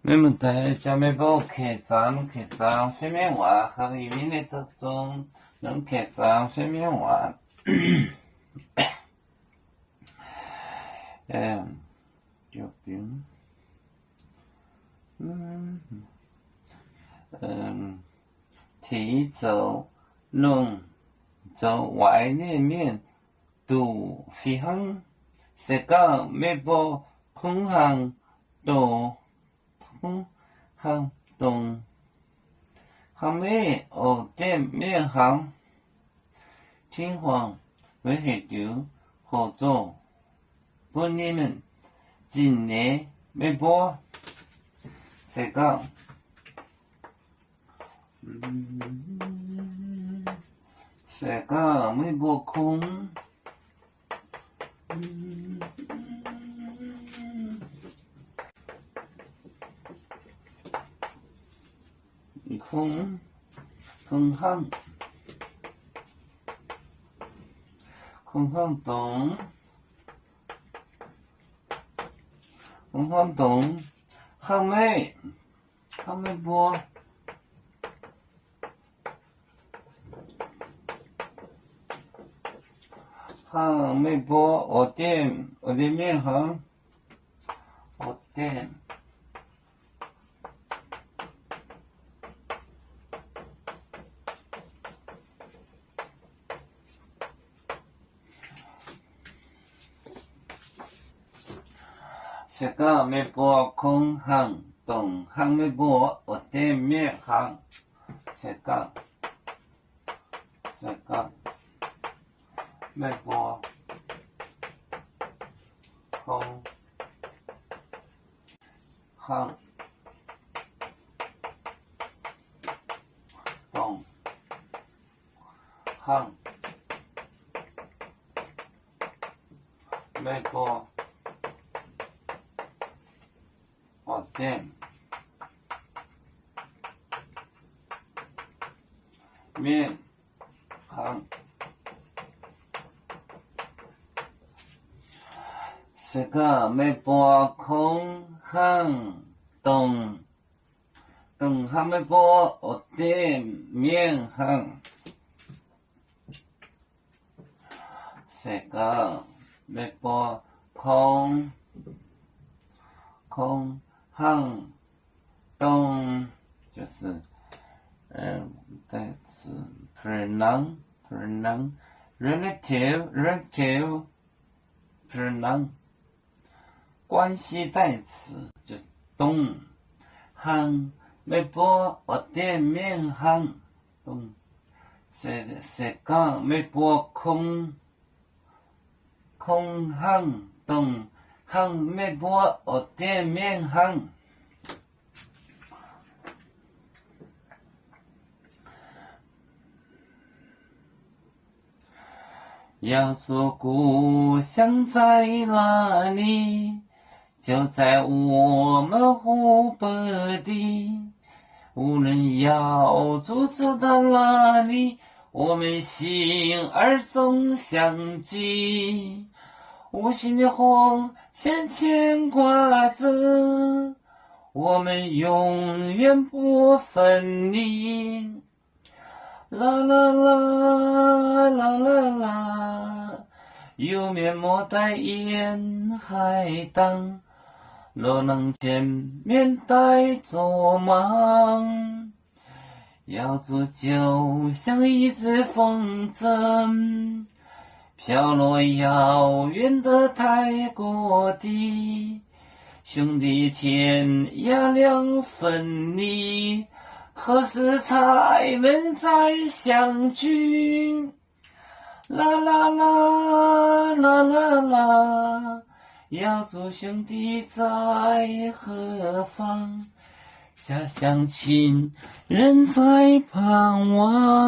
Mienh muoz-doic, jangx meih mbuo keh zaangx, keh zaangx fiev mienv waac, haiz yie mingh naaiv doqc zong, nongx keh zaangx fiev mienv waac. Teix zoux longh, zoux waaic nyei mienh duqv fih hnangv. Se gorngv meih mbuo kungx hnangv dongh, kungx hnangv dongh hnangv meih oix dien mienh hnangv, Tin-Hungh weic haaix diuc hoqc zoqc bun ninh mienh zinh nyeic meih mbuo? Se gorngv, se gorngv meih mbuo kungx, kungx, kungx hnangv, kungx hnangv dongh, kungx hnangv dongh hnangv meih, hnangv meih mbuo, hnangv meih mbuo oix dien, oix dien mienh hnangv, oix dien. Se gorngv meih mbuo kungx hnangv dongh hnangv meih mbuo oix dien mienh hnangv, se gorngv, se gorngv meih mbuo kungx hnangv dongh hnangv meih mbuo oix dien mienh hnangv. Se gorngv meih mbuo kungx hnangv dongh, dongh hnangv meih mbuo oix dien mienh hnangv. Se gorngv meih mbuo kungx, kungx hnangv dongh, 就是, 呃，代词, pronoun, pronoun, relative, relative pronoun, 关系代词, 就是 dongh, hnangv meih mbuo oix dien mienh hnangv, dongh, se, se gorngv meih mbuo kungx, kungx hnangv dongh hnangv meih mbuo oix dien mienh hnangv. 要做故乡在哪里？就在我们湖北地。无论瑶族走到哪里，我们心儿总相系。无形的红线牵挂着，我们永远不分离。 啦啦啦，啦啦啦，有面目在沿海荡，若能见面带作忙。瑶族就像一阵风筝，飘落遥远的泰国地。 兄弟天涯两分离，何时才能再相聚？啦啦啦，啦啦啦，瑶族兄弟在何方？家乡亲人在盼望。